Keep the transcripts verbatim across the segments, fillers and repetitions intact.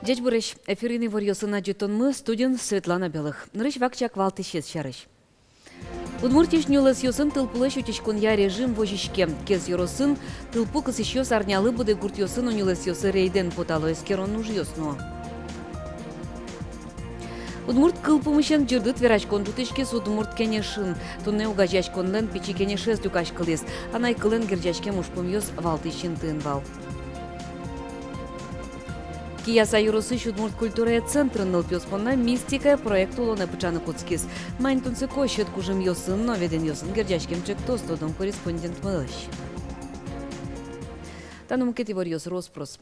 Ӟечбуресь! Эфирын иворъёсын адӟытонмы, студиын Светлана Белых. Нырысь вакчияк валтӥсез сярысь. Удмуртиысь нюлэсъёсын тылпулэсь утиськонъя режим возиське. Кез ёросын тылпу кысӥсьёс арнялы быдэ гуртъёсы но нюлэсъёсы рейдэн потало, эскерон ужъёс нуо. Удмурт кылпумысен ӟырдыт вераськон ӝутӥськиз Удмурт Кенешын. Туннэ огазеяськонлэн пичи кенешез люкаськылӥз. Анай кылэн герӟаськем ужпумъёс валтӥсь интыын вал. Кияса ёросысь удмурт культурая центрын нылпиос понна «Мистикая» проект улонэ пыӵаны кутскиз. Маин тунсыко, сьӧд кужымъёсын но ведэнъёсын герӟаськем ӵектос, тодон корреспондентмылэсь. Та но мукет иворъёс рос-прос.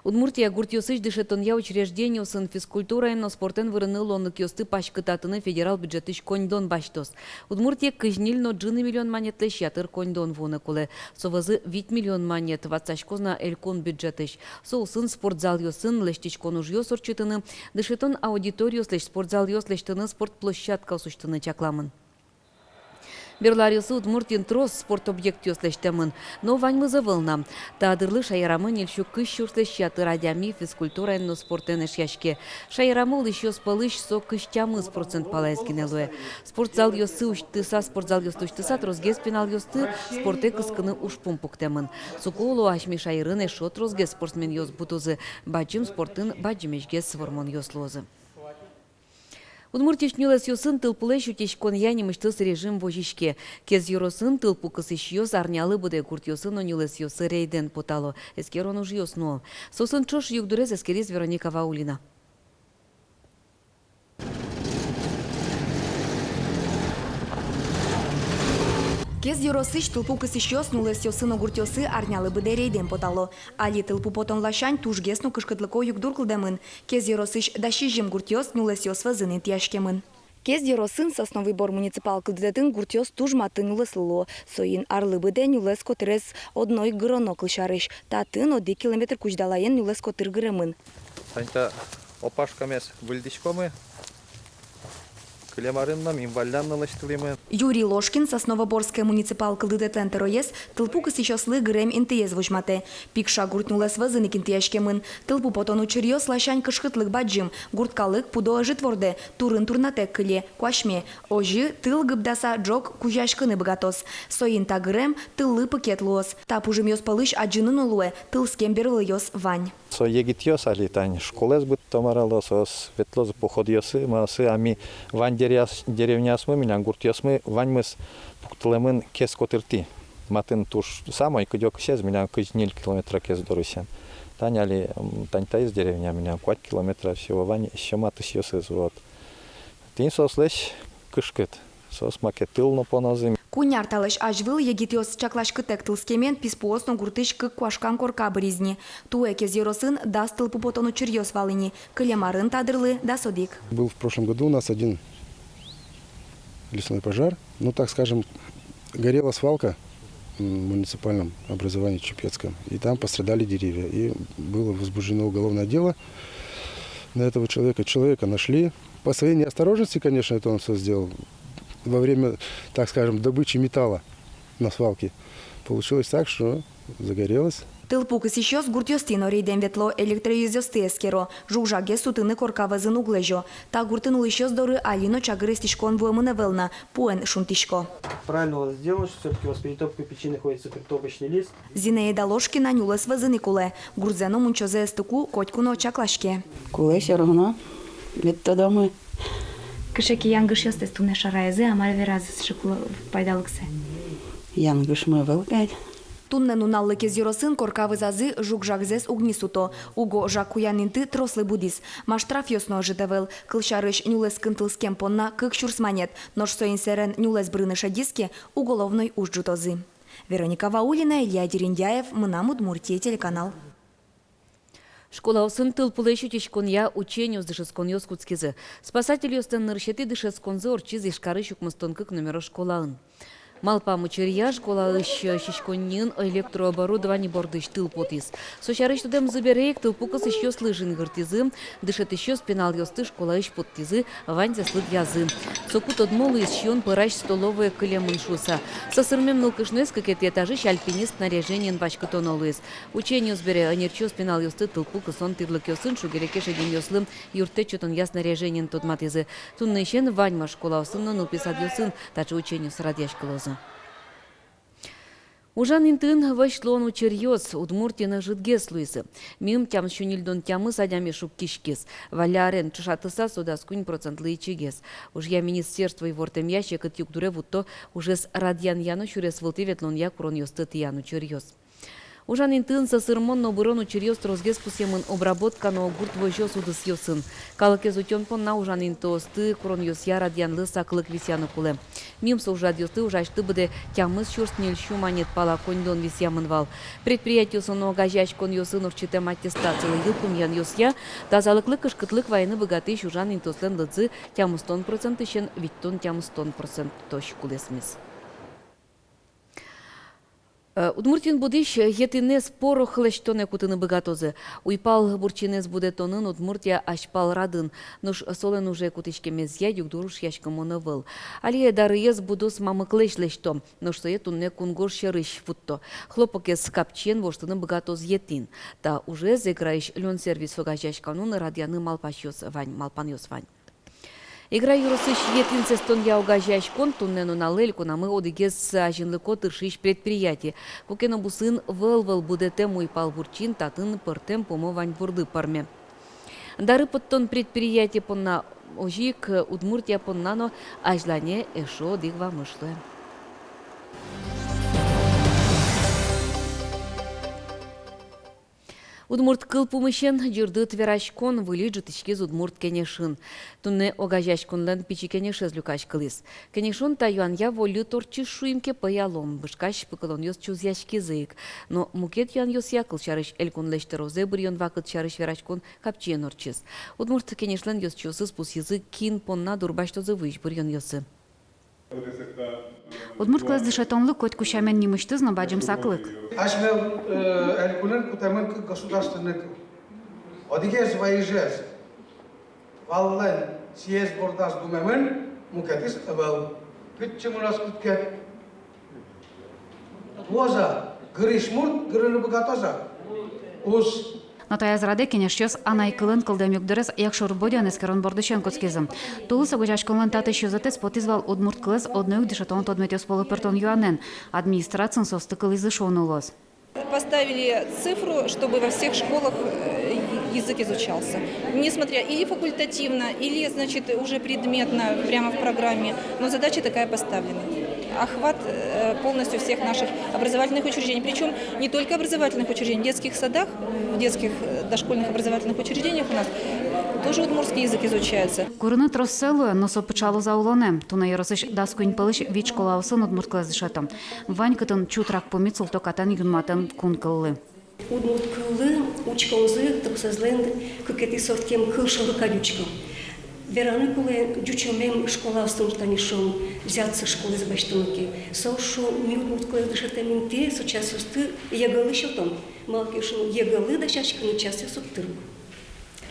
Удмуртия гуртъёсысь дышетонъя учреждениосын физкультураен но спортэн вырыны луонлыкъёсты паськытатыны федерал бюджетысь коньдон басьтоз. Удмуртие кызь ньыль но ӝыны миллион манетлэсь ятыр коньдон вуыны кулэ. Со вӧзы вить миллион манет ватсаськоз на элькун бюджетысь. Соосын спортзалъёсын лэсьтӥськон ужъёс ортчытыны, дышетон аудиториослэсь, спортзалъёс лэсьтыны, спорт площадкаос усьтыны чакламын. Берло аръёсы Удмуртиын трос спорт объектъёс лэсьтэмын, но ваньмыз ӧвӧл на. Та дырлы шаерамы ньыль сю кызь сюрслэсь ятыр адями физкультураен но спортэн эшъяське. Шаерамы улӥсьёс пӧлысь со кызь тямыс процент палаез гинэ луэ. Спортзалъёсты усьтыса, спортзалъёсты усьтыса, тросгес пиналъёсты спортэ кыскыны ужпум пуктэмын. Соку, оло, асьме шаерын эшшо тросгес спортсменъёс будозы, бадӟым спортын бадӟымесьгес вормонъёс луозы. Удмуртиысь нюлэсъёсын тылпулэсь утиськонъя нимысьтыз режим возиське. Кез ёросын тылпу кысӥсьёс арнялы быдэ гуртъёсы но нюлэсъёсы рейдэн потало, эскерон ужъёс нуо. Соосын ӵош югдурез эскериз Вероника Ваулина. Кез ёросысь тылпу кысӥсьёс нюлэсъёсы но гуртъёсы арнялы быдэ рейдэн потало. Али тылпу потон ласянь тужгес но кышкытлыко югдур кылдэмын. Кез ёросысь дас сизьым гуртъёс нюлэсъёс вӧзын интыяськемын. Кез ёросын Сосновый Бор муниципал кылдытэтын гуртъёс туж матын нюлэслы луо. Соин арлы быдэ нюлэс котырез одно ик гыроно, кылсярысь, татын одӥг километр кузьдалаен нюлэс котыр гыремын. Тани та опашкамес выльдӥськомы. Кылем арын но, мим валлян но лэсьтылӥмы. Юрий Ложкин, Сосновоборское муниципал кылдытэтлэн тӧроез, тылпу кысӥсьёслы гырем интыез возьматэ. Пикша гурт нюлэс вӧзын ик интыяськемын. Тылпу потон учыръёс ласянь кышкытлык бадӟым. Гурт калык пудо ӧжыт вордэ, турын турнатэк кыле, куасьме. Озьы тыл гыбдаса ӝог кузяськыны быгатоз. Соин та гырем тыллы пыкет луоз. Та пужымъёс пӧлысь адӟыны но луэ, тылскем бервылъёс вань. Со егитъёс али тань школаез быдтом арало, соос ветлозы походъёсы, мар-а, соос, а ми вань деревняс-, деревняосмы, милям гуртъёсмы ваньмыз пуктылэмын Кез котыртӥ. Матын туж самой кыдёкысез, милям кызь ньыль километра Кез дорысен. Тань али, м, тань таиз деревня, милям куать километра всего, вань ещё матысьёсыз, вот. Тӥни соослэсь кышкыт. Соос маке тыл но понозы. Куинь ар талэсь азьвыл егитъёс чакласькытэк тылскемен писпуос но гуртысь кык куашкан корка быриз ни. Туэ Кез ёросын дас тылпу потон учыръёс вал ини, кылем арын та дырлы дас одӥг. Был в прошлом году у нас один лесной пожар. Ну, так скажем, горела свалка, м, в муниципальном образовании Чепецком. И там пострадали деревья. И было возбуждено уголовное дело на этого человека. Человека нашли. По своей неосторожности, конечно, это он всё сделал. Во время, так скажем, добычи металла на свалке получилось так, что загорелось. Тылпу кысӥсьёс гуртъёстӥ но рейдэн ветло, электроезъёсты эскеро, жуг-жагез сутыны корка вӧзын уг лэзё. Та гуртын улӥсьёс доры али но чагыр эстӥськон вуэмын ӧвӧл на, пуэн шунтӥсько. Правильно у вас сделано, что всё-таки у вас перед топкой печи находится притопочный лист. Зинаида Ложкина нюлэс вӧзын ик улэ. Гурзэ но мунчозэ эстыку, котьку но чаклаське. Кулэ сьӧры но мед тодомы. Кыӵе ке янгышъёстэс туннэ шараязы, а мар веразы сыӵе кулэ пайдалыксэ? Янгышмы ӧвӧл кадь. Туннэ нуналлы Кез ёросын корка вӧзазы жуг-жагзэс уг ни суто. Уго жаг куян инты трослы будӥз. Ма, штрафъёс но ӧжыт ӧвӧл. Кылсярысь, нюлэскын тылскем понна кык сюрс манет. Нош соин сэрен нюлэс бырыны шедиз ке, уголовной уж ӝутозы. Вероника Ваулина, Илья Дерендяев, «Мынам Удмуртие» телеканал. Школаосын тылпулэсь утиськонъя учениос, дышетсконъёс кутскизы. Спасательёслэн нырысетӥ дышетсконзы ортчиз Ижкарысь укмыстон кык номеро школаын. Малпам учыръя школаысь сиськонниын электрооборудование бордысь тыл потӥз. Со сярысь тодэмзы бере ик, тылпу кысӥсьёслы жингыртӥзы, дышетӥсьёс пиналъёсты школаысь поттӥзы, ваньзэс лыдъязы. Соку тодмо луиз, сиён пӧрась столовое кылемын шуыса. Сӧсырмем нылкышноез кыкетӥ этажысь альпинист снаряжениен васькытоно луиз. Учениос бере ӧнерчиос пиналъёсты тылпу кысон тӥрлыкъёсын, шуг-секыт шедемъёслы юрттэт сётонъя снаряжениен тодматӥзы. Туннэысен ваньмаз школаосын но нылпи садъёсын таӵе учениос радъяськылозы. Ужан интыын вӧсь луон учыръёс Удмуртиын ӧжытгес луизы. Мимала тямыс сю ньыльдон тямыс адями шуккиськиз. Валлян ӵошатыса, со дас куинь процентлы ичигес. Ужъя министерство ивортэмъя, секыт югдуре вутто ужез радъянъя но сюрес вылтӥ ветлонъя куронъёсты тӥян учыръёс. Ужан интыын сӧсырмон но бырон учыръёс тросгес пусъемын обработка но гурт возёс удысъёсын. Калыкез утён понна ужан интыосты куронъёсъя радъянлы саклык висъяны кулэ. Мимала со ужрадъёсты ужасьты быдэ тямыс сюрс ньыль сю манет пала коньдон висъямын вал. Предприятиосын но огазеяськонъёсын ортчытэм аттестацилы йылпумъянъёсъя, тазалыклы кышкытлык вайыны быгатӥсь ужан интыослэн лыдзы тямыстон процентысен витьтон-тямыстон процентозь кулэсмиз. Э, Удмуртиын будӥсь етӥнэз порох лэсьтонэ кутыны быгатозы. Уйпал бурчинэз будэтонын Удмуртия азьпал радын, нош солэн уже кутӥськемезъя югдур ушъяськымон ӧвӧл. Али дарыез будос мамыклэсь лэсьто, нош сое туннэ кунгож сьӧрысь вутто. Хлопокез капчиен воштыны быгатоз етӥн. Та ужез Эграысь «Лёнсервис» огазеяськонын радъяны малпанъёс вань, малпанъёс вань. Эгра ёросысь етӥн сэстонъя огазеяськон туннэ нуналэ элькунамы одӥгез азинлыко тыршись предприятие. Куке но бусыын вӧл-вӧл будэтэм уйпал бурчин татын пӧртэм пумо вань борды пӧрме. Дары поттон предприятие понна озьы ик Удмуртия понна но азьлане эшшо одӥг вамыш луэ. Удмурт кыл пумысен ӟырдыт вераськон выльысь ӝутӥськиз Удмурт кенешын. Туннэ огазеяськонлэн пичи кенешез люкаськылӥз. Кенешон та юанъя вольыт ортчиз шуим ке, пӧялом, вышкась пыкылонъёс чузъяськизы ик. Но мукет юанъёсъя, кылсярысь, элькунлэсь тӧрозэ быръён вакыт сярысь вераськон капчиен ортчиз. Удмурт кенешлэн ёзчиосыз пусйизы, кин понна дурбасьтозы вуись быръёнъёссы. Удмурт кылэз дышетонлы котьку сямен нимысьтыз но бадӟым саклык. Асьме, э, элькунын кутэмын кык государственный кыл. Одӥгез вайизез валлэн, сиез бордаз думемын, мукетыз ӧвӧл. Кытчы мыноз кыткет? Воза, гырись мурт гырыны быгатоз-а? Уз. Но таяз радэ кенешъёс анай кылын кылдэм югдурез Якшур-Бӧдьяын эскерон бордысен кутскизы. Тулыс огазеяськонлэн татысь ёзэтэз потӥз вал удмурт кылэз одно ик дышетон тодметъёс пӧлы пыртон юанэн. Администрациын соосты кылӥзы шуыны луоз. Поставили цифру, чтобы во всех школах, э, язык изучался. Несмотря или факультативно, или, значит, уже предметно, прямо в программе, но задача такая поставлена. Охват, э, полностью всех наших образовательных учреждений, причём не только образовательных учреждений, в детских садах, в детских, э, дошкольных образовательных учреждениях у нас тоже удмуртский язык изучается. Курыны трос сое луэ, но со пыӵалоз-а улонэ? Туннэ ёросысь дас куинь пӧлысь вить школаосын удмурт кылэз дышето. Вань кытын чутрак пумит султыкатэн юнматэм кун кыллы. Удмурт кыллы учконзы тросэзлэн кыкетӥ сортэм кыл шоры кадь учко. Вераны кулэ, ӟучомем школаосын, тани шуом, Зятцы школаез басьтоно ке, соос шуо: ми удмурт кылэз дышетэм интые со часъёсты ЕГЭ-лы сётом. Малы ке шуоно, ЕГЭ-лы дасяськыны часъёс уг тырмы.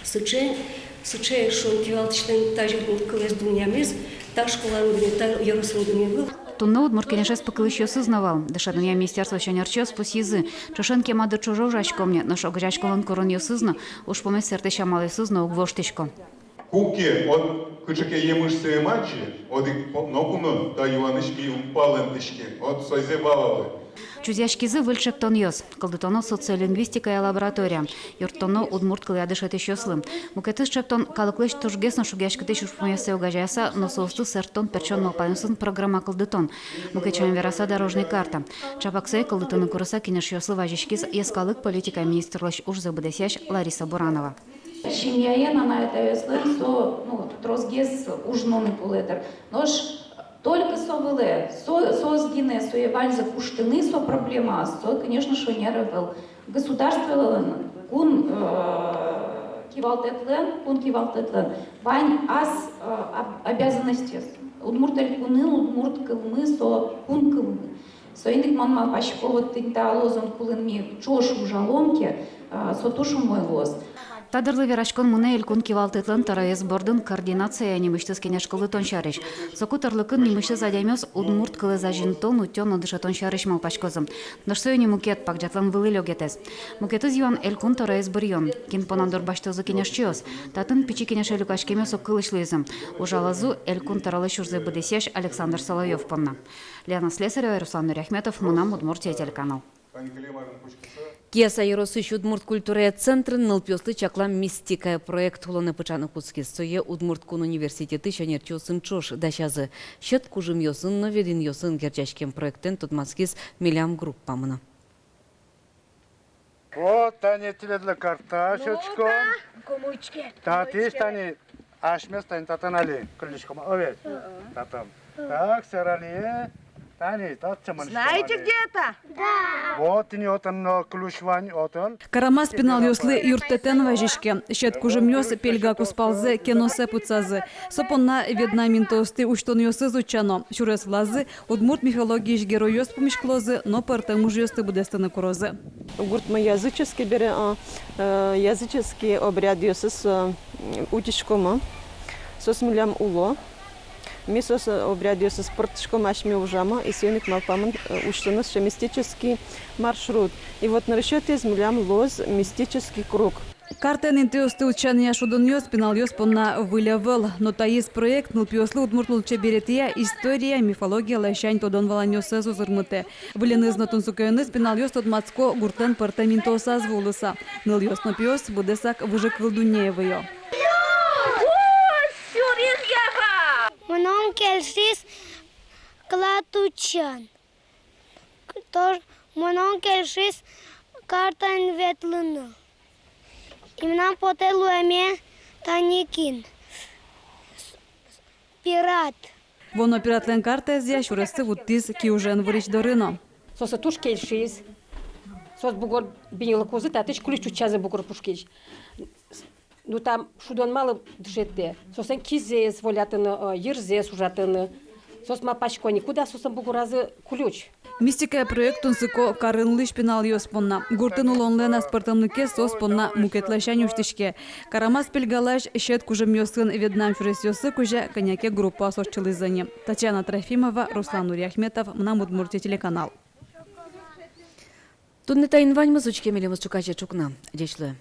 Сыӵе, сыӵе, шуом, кивалтӥсьлэн тазьы удмурт кылэз дунъямез та школаын гинэ, та ёросын гинэ ӧвӧл. Туннэ Удмурт кенешез пыкылӥсьёсыз но вал. Дышетонъя министерствоысь ӧнерчиос пусйизы: ӵошен кема дыр ӵоже ужаськом ни, нош огазеяськонлэн куронъёсыз но, ужпумез сэртӥсь амалъёсыз но уг воштӥсько. Куке, вот, кыӵе ке емыш сое ӧм адӟы, одӥг но куно та юанысь ми ум палэнтӥське, вот, сое валалэ. Чузъяськизы выль ӵектонъёс. Кылдытоно социолингвистикая лаборатория, юрттоно удмурт кылъя дышетӥсьёслы. Мукетыз ӵектон — калыклэсь тужгес но шугъяськытӥсь ужпумъёссэ огазеяса, но соосты сэрттон-пертчон малпанъёсын программа кылдытон. Мукет сямен вераса, дорожной карта. Чапак сое кылдытыны курыса кенешъёслы вазиськиз йӧскалык политикая министрлэсь ужзэ быдэсъясь Лариса Буранова. Семьяен анай-атаезлэн со, ну, тросгес уж нуны кулэ дыр. Нош только со вылэ, со, соос гинэ сое ваньзэ куштыны, со проблемаос, со, конечно, шонер ӧвӧл. Государстволэн, кун, э, кивалтэтлэн, кун кивалтэтлэн вань ас, э, об-, обязанностез. Удмурт Элькунын удмурт кылмы со кун кылмы. Соин ик мон малпасько, вот тӥни та лозунг кулын ми ӵош ужалом ке, а, со туж умой луоз. Та дырлы вераськон мынэ Элькун кивалтэтлэн тӧроез бордын координация нимысьтыз кенеш кылдытон сярысь. Соку тӧрлыкын нимысьтыз адямиос удмурт кылэз азинтон, утён но дышетон сярысь малпаськозы. Нош со ини мукет, пагӟатлэн вылӥ лёгетэз. Мукетыз юан — Элькун тӧроез быръён. Кин понна дурбасьтозы кенешчиос? Татын Пичи Кенеше люкаськемъёс ог кылысь луизы. Ужалозы Элькун тӧролэсь ужзэ быдэсъясь Александр Соловьёв понна. Лена Слесарева, Руслан Нуриахметов, «Мынам Удмуртие» телеканал. Кияса ёросысь удмурт культурая центрын нылпиослы чаклам «Мистикая» проект улонэ пыӵаны кутскиз. Сое Удмурт кун университетысь ӧнерчиосын ӵош дасязы. Сьӧд кужымъёсын но ведӥнъёсын герӟаськем проектэн тодматскиз милям группа мынэ. Вот, тани тӥледлы карта сётӥськом. Татысь тани асьмеос тани татын али кыллиськом, о ведь? Татын. Так, собрали. Тани татчы мынӥськом. Знаете, где это? Да. Вот, тӥни отын но ключ вань, отын. Карамас пиналъёслы юрттэтэн вазиське. Сьӧд кужымъёс пельга кузпалзэ, кеносэ пытсазы. Со понна веднам интыосты усьтонъёсыз утчано. Сюрес вылазы удмурт мифологиысь геройёс пумиськылозы но пӧртэм ужъёсты быдэстыны курозы. Гуртмы языческий бере, а, э, языческий обрядъёсыз, э, утиськомы. Соос милям уло. Ми соос, э, обрядъёсыз пыртӥськом, асьме ужамы, и соин ик малпамын, э, усьтыны сыӵе мистический маршрут. И вот нырысетӥез милям луоз мистический круг. Картаын интыосты утчанъя шудонъёс пиналъёс понна выль ӧвӧл. Но таиз проект нылпиослы удмурт лулчеберетъя, история, мифология ласянь тодон-валанъёссэс узырмытэ. Выльыныз но тунсыкоеныз пиналъёс тодматско гуртлэн пӧртэм интыосаз вуылыса. Нылъёс но пиос быдэсак выжыкыл дуннее выё. Мыным кельшиз клад утчан. Тож мыным кельшиз картаын ветлыны. И мынам потэ луэме тани кин. Пират. Вуоно пиратлэн картаезъя сюрессы вуттӥз киужен вырись доры но. Соослы туж кельшиз. Соос бугор биньылыкузы, татысь ключ утчазы бугор пушкысь. Ну, там шудон малы дышетэ? Соослэн кизэс волятыны, э, йырзэс ужатыны. Соос малпасько ни, куда соослэн бугоразы ключ. «Мистикая» проект тунсыко карын улӥсь пиналъёс понна. Гуртын улонлэн аспӧртэмлыкез соос понна мукет ласянь усьтӥське. Карамас пельгалась сьӧд кужымъёсын веднам сюресъёссы кузя кӧня ке группаос ортчылӥзы ни. Татьяна Трофимова, Руслан Нуриахметов, «Мынам Удмуртие» телеканал. Туннэ таин ваньмыз. Учке милемыз ӵуказе ӵукна. Ӟеч луэ.